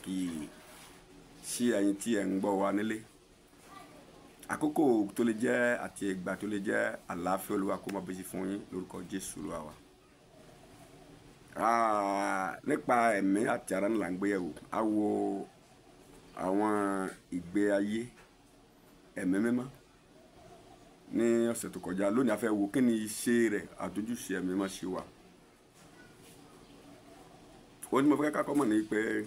Pàtàkì sí ẹ̀yin tí ẹ̀ ń gbọ́ wa nílé. Àkókò tó lè jẹ́ àti ìgbà tó lè jẹ́, àlàáfíà Olúwa kó máa bẹ́sí fún yín lórúkọ Jésù Olúwa wa. Nípa ẹ̀mí àti ara ńlá ń gbéyẹ̀wò, a wo àwọn ìgbé ayé ẹ̀mí mímọ́ ní ọ̀sẹ̀ tó kọjá. Lónìí a fẹ́ wo kí ni iṣẹ́ rẹ̀ àtòjúṣe ẹ̀mí mímọ́ ṣe wà. Ó ní mo fẹ́ ká kọ́ mọ̀ ní pé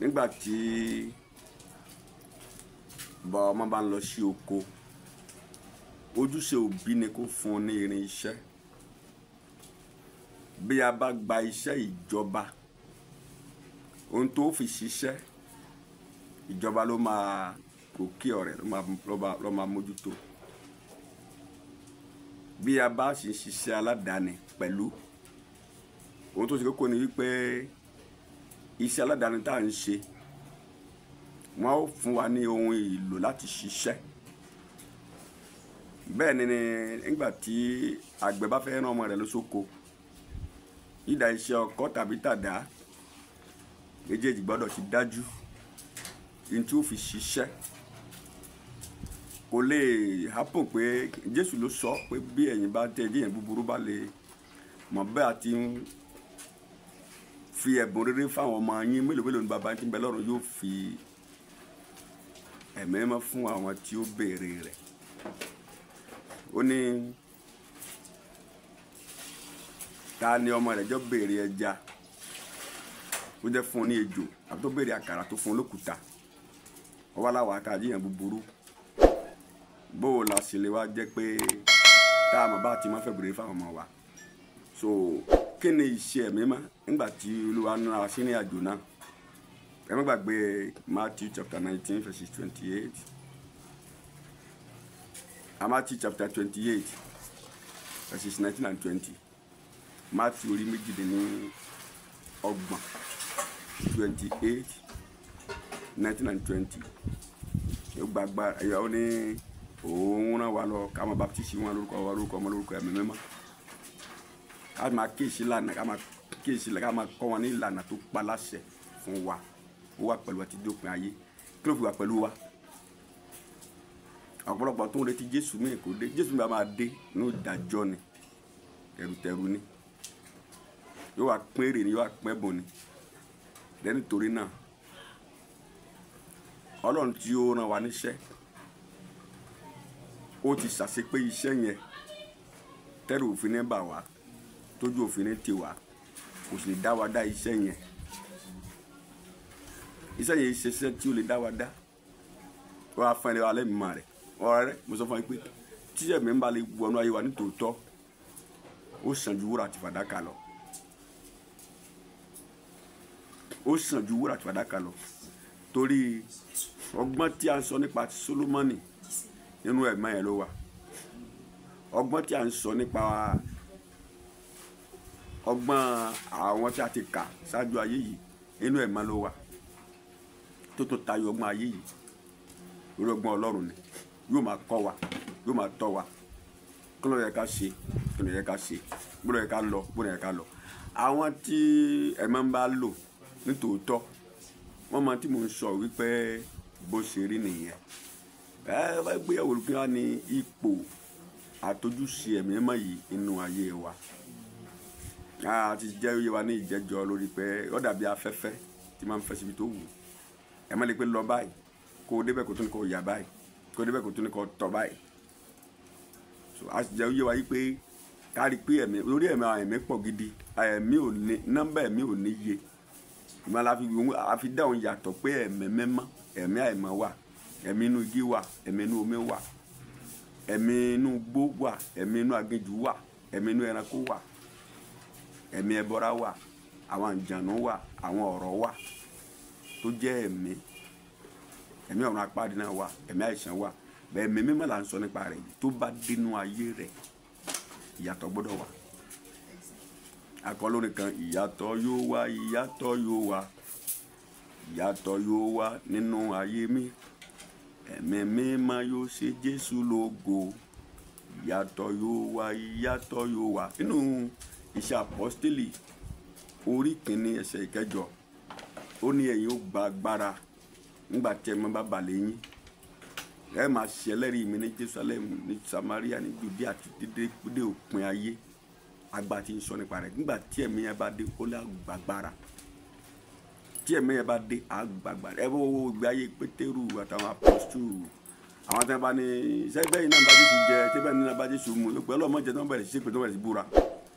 nígbà tí bá ọmọ bá ń lọ sí oko, ojúṣe òbí ni kó fún un ní irin iṣẹ́. Bí a bá gba iṣẹ́ ìjọba, ohun tó fi ṣiṣẹ́ ìjọba ló máa kò kí ọ̀rẹ́ ló máa mójútó. Bí a bá sì ń ṣiṣẹ́ aládàáni pẹ̀lú, ohun tó ṣe kókó ni wípé iṣẹ́ aládàáni tá à ń ṣe, wọ́n ó fún wa ní ohun èlò láti ṣiṣẹ́. Bẹ́ẹ̀ ni nígbà tí àgbẹ̀ bá fẹ́ rán ọmọ rẹ̀ lọ sóko, ìdá iṣẹ́ ọkọ́ tàbí tàdá méjèèjì gbọ́dọ̀ ti dájú ní tí ó fi ṣiṣẹ́. Kò lè happen pé Jésù ló sọ pé bí ẹ̀yin bá tẹ ẹ̀jẹ̀ yẹn búburú bá lè mọ̀ bẹ́ẹ̀ àti ń fi ẹ̀bùn rere fáwọn ọmọ yín, mélòó mélòó ni bàbá tí ń bẹ lọ́run yóò fi ẹ̀mí mímọ́ fún àwọn tí ó béèrè rẹ̀. Ó ní ta ni ọmọ rẹ̀ jọ béèrè ẹja ó jẹ́ fún un ní ejò, àbí tó béèrè àkàrà tó fún un lókùúta? Ó wá láwọn àtàjì yẹn búburú, bó o la sì lè wá jẹ́ pé tá a mọ̀ bá ti máa fẹ́ béèrè fáwọn ọmọ wa. So kí ni iṣẹ́ ẹ̀mí mọ́ nígbà tí Olúwa ń ra sí ní àjò náà? Ẹ má gbàgbé Matthew chapter 19 verses 28, Matthew chapter 28 verses 19 and 20. Matthew orí 28, 28, 19 and 20. Ó gbàgbà ẹ̀yà, ó ní òun rán wa lọ ká máa baptisi wọn lórúkọ wa, lórúkọ ọmọ, lórúkọ ẹ̀mí mímọ́, ká máa kíyèsí lànà, ká máa kíyèsí, ká máa kọ́ wọn ní ìlànà tó pa láṣẹ fún wa. Ó wà pẹ̀lú wa títí dópin ayé. Kí ló fi wà pẹ̀lú wa? Ọ̀pọ̀lọpọ̀ tó ń retí Jésù míì kò dé. Jésù mi bá máa dé ní ìdájọ́ ni, tẹrutẹru ni, yóò wá pín èrè ni, yóò wá pín ẹ̀bùn ni. Lẹ́nu torí náà, Ọlọ́run tí ó rán wa níṣẹ́, ó ti ṣàṣepé iṣẹ́ yẹn, tẹ́rù òfin ní bà wá, tójú òfin ní tì wá, kò sì lè dá wa dá iṣẹ́ yẹn. Iṣẹ́ yẹn ṣe iṣẹ́ tí ó lè dá wa dá. Ó wá fún ẹni wa lẹ́mìí mọ́ rẹ̀. Ọ̀rẹ́, mo sọ fún yín pé tí ẹ̀mí ń bá lè wọnú ayé wa nítòótọ́, ó sàn ju wúrà àti fàdákà lọ. Ó sàn ju wúrà àti fàdákà lọ. Torí ọgbọ́n tí a ń sọ nípa Sólómọ́nì, nínú ẹ̀mí yẹn ló wà. Ọgbọ́n tí a ń sọ nípa ọgbọ́n àwọn tí a ti kà ṣáájú ayé yìí, nínú ẹ̀mí ló wà, tó tó tayọ ọgbọ́n ayé yìí. Lórí ọgbọ́n Ọlọ́run ni yóò máa kọ́ wa, yóò máa tọ́ wa kí ló yẹ ká ṣe, kí ló yẹ ká ṣe, bó ló yẹ ká lọ, bó ló yẹ ká lọ. Àwọn tí ẹ̀mí ń bá lò nítòótọ́, wọ́n máa tí mò ń sọ wípé bó ṣe rí nìyẹn. Ẹ bá gbéyàwó kí wọ́n ní ipò àtọ́júṣe ẹ̀mí mímọ́ yìí nínú ayé wa. A ti jẹ́ oyé wa ní ìjẹ́jọ́ lórí pé ó dàbí afẹ́fẹ́ tí máa ń fẹ́ síbi tó wù. Ẹ má lè pé lọ báyìí, kó o débẹ̀ kó tún ní kó yà báyìí, kó o débẹ̀ kó tún ní kó tọ̀ báyìí. So a sì jẹ́ oyé wa yìí pé ká rí pé ẹ̀mí lórí ẹ̀mí, àwọn ẹ̀mí pọ̀ gidi, ẹ̀mí ò ní nọ́mbà, ẹ̀mí ò ní iye. Ìgbà la fi a fi dá òun yàtọ̀ pé ẹ̀mí mímọ́, ẹ̀mí àìmọ́ wà, ẹ̀mí inú igi wà, ẹ̀mí inú omi wà, ẹ̀mí inú igbó wà, ẹ̀mí inú aginjù wà, ẹ̀mí inú ẹranko wà, ẹ̀mí ẹbọra wà, àwọn àǹjànú wà, àwọn ọ̀rọ̀ wà tó jẹ́ ẹ̀mí. Ẹ̀mí ọ̀run apáàdé náà wà, ẹ̀mí àìsàn wà. Bẹ́ẹ̀ ẹ̀mí mímọ́ là ń sọ nípa rẹ̀ yìí. Tó bá dénú ayé rẹ̀, ìyàtọ̀ gbọ́dọ̀ wà. Akọlórin kan, ìyàtọ̀ yóò wá, ìyàtọ̀ yóò wá, ìyàtọ̀ yóò wá nínú ayé mi. Ẹ̀mí mímọ́ yóò ṣe Jésù lógo. Ìyàtọ̀ yóò wá, ìyàtọ̀ yóò wá. Nínú Iṣẹ́ Àpọ́stélì orí kìíní ẹsẹ̀ ìkẹjọ, ó ní ẹ̀yin ó gba agbára nígbà tí ẹ máa bá balẹ̀ yín, ẹ máa ṣe ẹlẹ́rìí mi ní Jerusalem, ní Samaria, ní Judea àti dédé òpin ayé. Agbára tí ń sọ nípa rẹ̀, nígbà tí ẹ̀mí yẹn bá dé, ó lè gbàgbára. Tí ẹ̀mí yẹn bá dé, á gbàgbára. Ẹ bó ìgbé ayé Pétérù àtàwọn apọ́sítù, àwọn tí wọ́n bá ní sẹ́gbẹ́ yìí náà bá Jésù jẹ, tẹ́gbẹ́ yìí náà bá Jésù mu, pẹ̀lú ọmọ jẹ tí wọ́n bẹ̀rẹ̀ sí pé tí wọ́n bẹ̀rẹ̀ sí búra.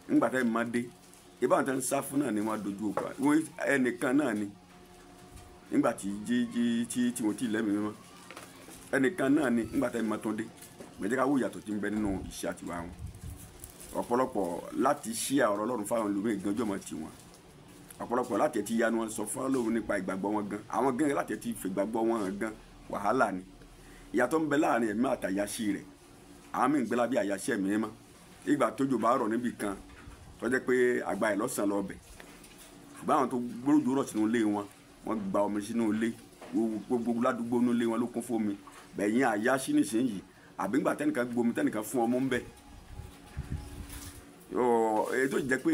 Nígbà tí ẹ̀mí máa dé, ìbáwọn tí wọ́n ń sá fún náà ni wọ́n dojú òkú ẹnìkan náà ni. Nígbà tí jí tí wọ́n ti lẹ́mìí mímọ́, ẹnìkan náà ni nígbà tí ẹ̀mí máa tún dé. Gbẹ̀jẹ̀ ká wò ìyàtọ̀ tí ń bẹ nínú iṣẹ́ àtiwá wọn. Ọ̀pọ̀lọpọ̀ láti ṣí ọ̀rọ̀ Ọlọ́run fáwọn olùmí ìgbọ́njọ́ mọ̀ tiwọn. Ọ̀pọ̀lọpọ̀ láti ti yanu wọn sọ fún Ọlọ́run nípa ìgbàgbọ́ wọn gan. Àwọn gan láti ti fìgbàgbọ́ wọn hàn gan, wàhálà ni. Ìyàtọ̀ ń bẹ láàrin ẹ̀mí àtàyàṣí rẹ̀. Àwọn míì ń gbé lábẹ́ àyàṣí ẹ̀mí mímọ́. Ìgbà tójò bá rọ̀ níbì kan, tó jẹ́ pé àgbà ẹ̀ lọ́sàn-án lọ bẹ̀. Ṣùgbọ́n àwọn tó gbójú rọ̀ sínú ilé wọn, wọ́n gba omi sínú ilé, gbogbo ládùúgbò inú ilé wọn ló kún fún omi. Bẹ̀yìn àyàṣí nísìnyí, àbí ńgbà tẹ́nìkan gbomi tẹ́nìkan fún ọmọ ń bẹ̀. Èyí tó jẹ́ pé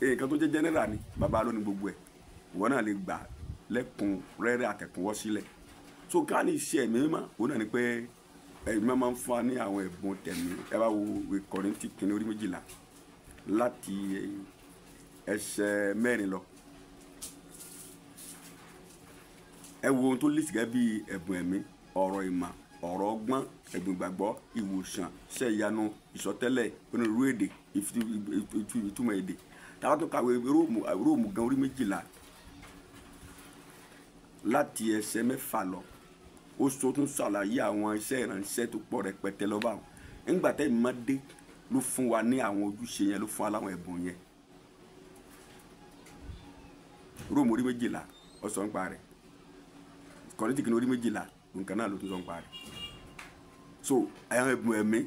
nǹkan tó jẹ́ general ni bàbá ló ní gbogbo ẹ̀, ìwọ náà lè gbà lẹ́kùn rẹ́rẹ́ àtẹ̀kùnwọ́ sílẹ̀. So ká ní iṣẹ́ ẹ̀mí mímọ́, òun náà ni pé ẹ̀mí mímọ́ máa ń fún wa ní àwọn ẹ̀bùn tẹ̀mí. Ẹ bá wo ìwé Kọ́ríńtì kìíní orí 12 láti ẹsẹ̀ 4 lọ. Ẹ wo ohun tó lè gẹ́gẹ́ bí ẹ̀bùn ẹ̀mí, ọ̀rọ̀ ìmọ̀, ọ̀rọ̀ ọgbọ́n, ẹ̀bùn ìgbàgbọ́, ìwòsàn, iṣẹ́ ìyanu, ìsọtẹ́lẹ̀, onírúurú èdè, ìtumọ̀ èdè. Tá bá tún kàwé Róòmù gan orí 12 láti ẹsẹ̀ 6 lọ, ó sọ tún ṣàlàyé àwọn iṣẹ́ ìránṣẹ́ tó pọ̀ rẹpẹtẹ lọ báwọn. Nígbà tẹ́mi máa dé ló fún wa ní àwọn ojúṣe yẹn, ló fún wa láwọn ẹ̀bùn yẹn. Róòmù orí 12 ó sọ nípa rẹ̀. Kọ́ríńtì kìíní orí 12 nǹkan náà ló tún sọ nípa rẹ̀. So àwọn ẹ̀bùn ẹ̀mí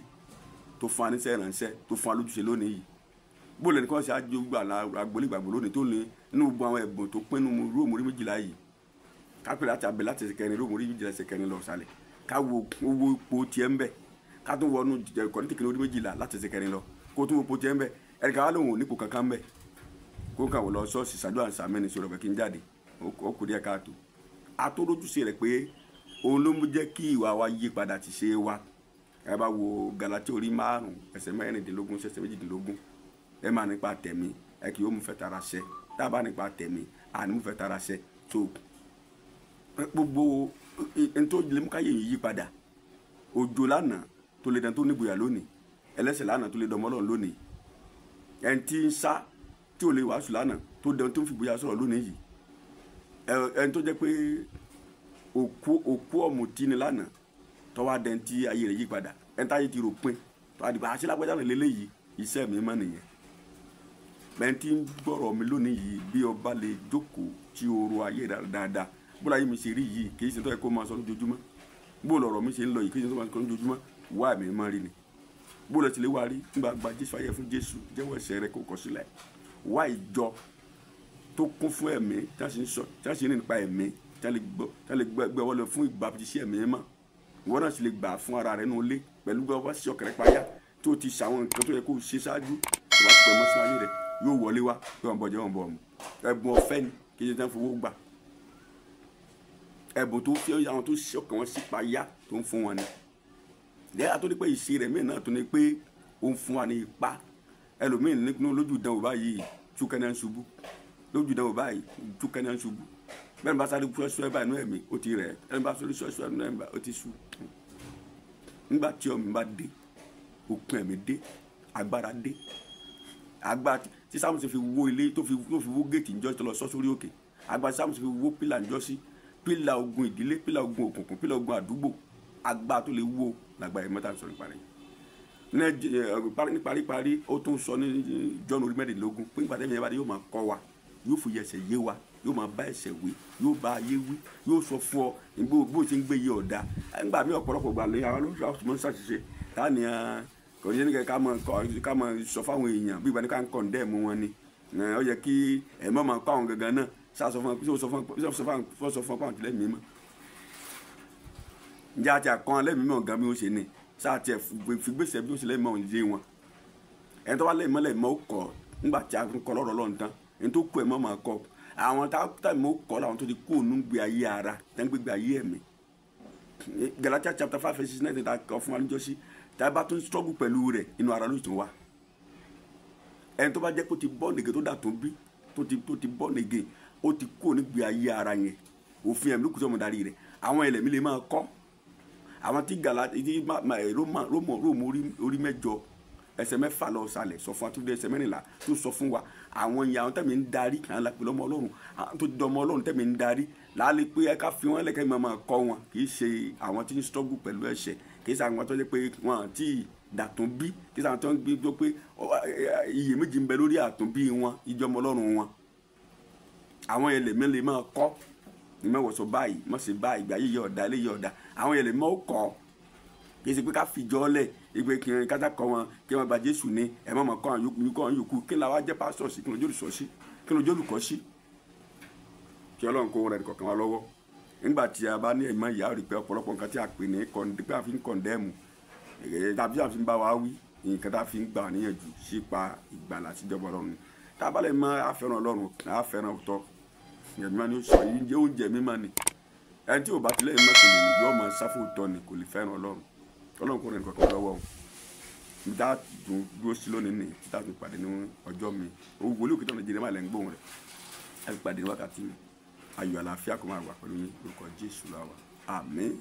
tó fún wa ní iṣẹ́ ìránṣẹ́ tó fún wa lójúṣe lónìí yìí. Bó lẹ́nu kí wọ́n ṣe àjọgbà agboolé ìgbàgbọ́ lónìí tó ní nínú gbogbo àwọn ẹ̀bùn tó pín nínú Róòmù orí 12 yìí. Ká pè láti abẹ láti ẹsẹ̀ kẹrin Róòmù orí 12 ẹsẹ̀ kẹrin lọ sálẹ̀. Ká wo owó ipò tiẹ̀ ń bẹ̀. Ká tún wọnú Kọ́ríńtì kìíní orí 12 láti ẹsẹ̀ kẹrin lọ. Kó tún wo ipò tiẹ̀ ń bẹ̀. Ẹnì kan wá lóhùn onípò kankan ń bẹ̀. Kó kàn wọ́n lọ ṣọ́ọ̀ṣì ṣàdúrà ṣàmẹ́ni sọ̀rọ̀ pé kí n jáde. Ó kù díẹ̀ káàtó. A tó lójúṣe rẹ̀ pé òun ló ń jẹ́ kí ìwà wa yí padà ti ṣe wa. Ẹ bá wo Gálátíà orí 5 ẹsẹ̀ 16 ẹsẹ̀ 18. Ẹ máa nípa tẹ̀mí, ẹ kì yóò mú fẹ́ tara ṣẹ. Tá a bá nípa tẹ̀mí, à ní mú fẹ́ tara ṣẹ. So gbogbo ẹni tó lè mú káyé yìí yí padà. Òjò lánàá tó lè dán tó nígboyà lónìí. Ẹlẹ́ṣẹ̀ lánàá tó lè dán mọ́lọ́run lónìí. Ẹni tí ń sá tí ò lè wàásù lánàá tó dán tó ń fìgboyà sọ̀rọ̀ lónìí yìí. Ẹni tó jẹ́ pé òkú ọ̀mùtí ni lánàá tó wá dẹni tí ayé rẹ̀ yí padà. Ẹni táyé ti rò pin tó wá dìgbà àṣẹ lágbájá rẹ̀ lélẹ́yìí, iṣẹ́ mi mọ́ nìyẹn. Ẹni tí ń gbọ́rọ̀ mi lónìí yìí, bí ọba lè jókòó tí oru ayé dáadáa, bó láyé mi ṣe rí yìí kì í ṣe tó yẹ kó máa sọ lójoojúmọ́. Bó lọ̀rọ̀ mi ṣe ń lọ yìí kì í ṣe tó máa sọ lójoojúmọ́, wá mi mọ́ rí ni. Bó lọ sì lè wá rí nígbà gba Jésù ayé fún Jésù, jẹ́wọ́ ẹ̀ṣẹ̀ rẹ kó kọ̀ sílẹ̀. Wá ìjọ tó kún fún ẹ̀mí tí wọ́n sì ń sọ, tí wọ́n sì ń rìn nípa ẹ̀mí, tí wọ́n lè gbé wọlé fún ìbámutísí ẹ̀mí mímọ́. Ìwọ náà sì lè gbà fún ara rẹ nínú ilé pẹ̀lú bí wọ́n bá ṣe ọkàn rẹ payá tó ti ṣàwọn nǹkan tó yẹ kó ṣe ṣáájú, tó bá pẹ̀ mọ́ sínú ayé rẹ, yóò wọlé wá pé wọ́n bọ̀ jẹ́ wọ́n bọ̀ ọ̀mù. Ẹ̀bùn ọ̀fẹ́ ni kì í ṣe tí wọ́n fowó gbà. Ẹ̀bùn tó fi àwọn tó ṣe ọkàn wọn sí payá tó ń fún wọn ni. Lẹ́yìn àtúndí pé ìṣe rẹ̀ mìíràn náà tó ní pé ó ń fún wa ní ipá. Ẹlòmíì nínú lójú ìdánwò báyìí túkẹ́ náà ń ṣubú. Lójú ìdánwò báyìí túkẹ́ náà ń ṣubú. Bẹ́ẹ̀ni bá sáré ṣọ́ṣọ́ báyìí nínú ẹ̀mí ó ti rẹ̀. Ẹni bá sáré ṣọ́ṣọ́ nínú ẹ̀mí ó ti sú. Nígbà tí ọmọ bá dé, òkun ẹ̀mí dé, agbára dé. Agbára tí Sámúsì fi wó ilé tó fi wó géètì ńjọ́ tó lọ sọ́ sórí òkè. Agbára tí Sámúsì fi wó pílà ńjọ́ sí. Pílà ogun ìdílé, pílà ogun òkùnkùn, pílà ogun àdúgbò. Agbára tó lè wó làgbára ẹ̀mí tá à ń sọ nípa rẹ̀. Ní paríparí, ó tún sọ ní Jọ́ọ̀nù orí 24 pé nígbà tẹ́mi yẹn bá dé yóò máa kọ́ wa, yóò fi ẹsẹ̀ yé wa, yóò máa bá ẹsẹ̀ wí, yóò bá ayé wí, yóò sọ fún ọ bó ṣe ń gbé yé ọ̀dà. Nígbà mí ọ̀pọ̀lọpọ̀ gbà lóyún àwọn olóṣèlú máa ń ṣàṣìṣe. Tá ní kò ní ká máa sọ fáwọn èèyàn bí ìgbà ní ká ń kọ̀ǹdẹ́ẹ̀mù wọn ni. Ó yẹ kí ẹ̀mọ́ máa kọ́ àwọn gangan náà sá sọ fún àwọn tìlẹ́ mímọ́. Ǹjẹ́ àti àkọ́ lẹ́mìí mọ̀ gan bí ó ṣe ní sáà tiẹ̀ fi gbèsè bí ó ṣe lẹ́mìí mọ̀ yé wọn. Ẹni tó bá lẹ́mìí mọ́ lẹ́mìí mọ́ ó kọ̀ nígbà tí a kọ́ lọ́rọ̀ Ọlọ́run tán. Ní tó kú ẹ̀ mọ́ máa kọ́. Àwọn táwọn mọ̀ kọ́ làwọn tó ti kú ònú gbé ayé ara, tẹ́ ń gbégbé ayé ẹ̀mí. Galatia chapter 5 verse 9 ta kọ́ fún wa níjọ́sí. Tá a bá tún struggle pẹ̀lú rẹ̀, inú ara ló tún wà. Ẹni tó bá jẹ́ kó ti born again tó dà tó bí, tó ti born again, ó ti kú ònú gbé ayé ara yẹn. Òfin ẹ̀mí ló kù tí ọmọ darí rẹ̀. Àwọn ẹlẹ́mí lè máa kọ́. Àwọn tí Galatia Róòmù orí 8 ẹsẹ̀ 6 lọ sàlẹ̀ sọ fún wa tó dé ẹsẹ̀ 14 tó sọ fún wa. Àwọn ìyá àwọn tẹ̀mí ń darí, àwọn làpè lọ́mọ Ọlọ́run, àwọn tó dọmọ Ọlọ́run tẹ̀mí ń darí láàlẹ́ pé ẹ ká fi wọ́n lẹ́kẹ́ máa kọ́ wọn. Kì í ṣe àwọn tí ń struggle pẹ̀lú ẹ̀ṣẹ̀, kì í ṣe àwọn tó jẹ́ pé wọn àti dàtún bí, kì í ṣe àwọn tó ń gbé pé iyèméjì ń bẹ lórí àtúnbí wọn, ìjọmọ Ọlọ́run wọn. Àwọn ẹlẹ́mí lè máa kọ́ ní mẹ́wọ̀sọ báyìí, mọ̀ sí báyìí, ìgbà yíyẹ ọ̀dà, eléyìí ọ̀dà. Àwọn ẹlẹ́mí ó kọ́. Kì í ṣe pé ká fìjọ́ lẹ̀, ìgbé kí wọn kátà kọ́ wọn, kí wọn gba Jésù ní, ẹ̀ mọ̀ mọ̀ kọ́ àwọn yòókù, kọ́ àwọn yòókù. Kí ni àwa jẹ́ pásítọ̀ sí, kí ni ojú olùsọ sí, kí ni ojú olùkọ́ sí? Kí Ọlọ́run kó rẹ̀ kọ̀ọ̀kan wa lọ́wọ́. Nígbà tí a bá ní ẹ̀mọ́ ìyá rí pé ọ̀pọ̀lọpọ̀ nǹkan tí a pè ní pé a fi ń kọ̀ndẹ́mù, tàbí a fi ń bá wa wí, nǹkan tá a fi ń gbà níyànjú sípa ìgbàlà àtijọba Ọlọ́run. Tá a bá lè mọ àfẹ́ràn Ọlọ́run, àfẹ́ràn òótọ́. Ẹ̀mí máa ní ó sọ yìí jẹ́ oúnjẹ mímọ́ ni. Ẹni tí ò bá tilẹ̀ mọ́ kò lè ní, yóò máa sáfù òótọ́ ni, kò lè fẹ́ràn Ọlọ́run. Ọlọ́run kò rẹ̀ nìkan lọ́wọ́ o. Ibi tá a tún dúró sí lónìí ni, tá a tún pàdé ní ọjọ́ mi. Owó wòlíì òkè tó Nàìjíríà máa lẹ́ ń gbóhùn rẹ̀. A fi pàdé ní wákàtí mi. Ayọ̀ àlàáfíà kó máa wà pẹ̀lú yín lórúkọ Jésù la wà. Àmín.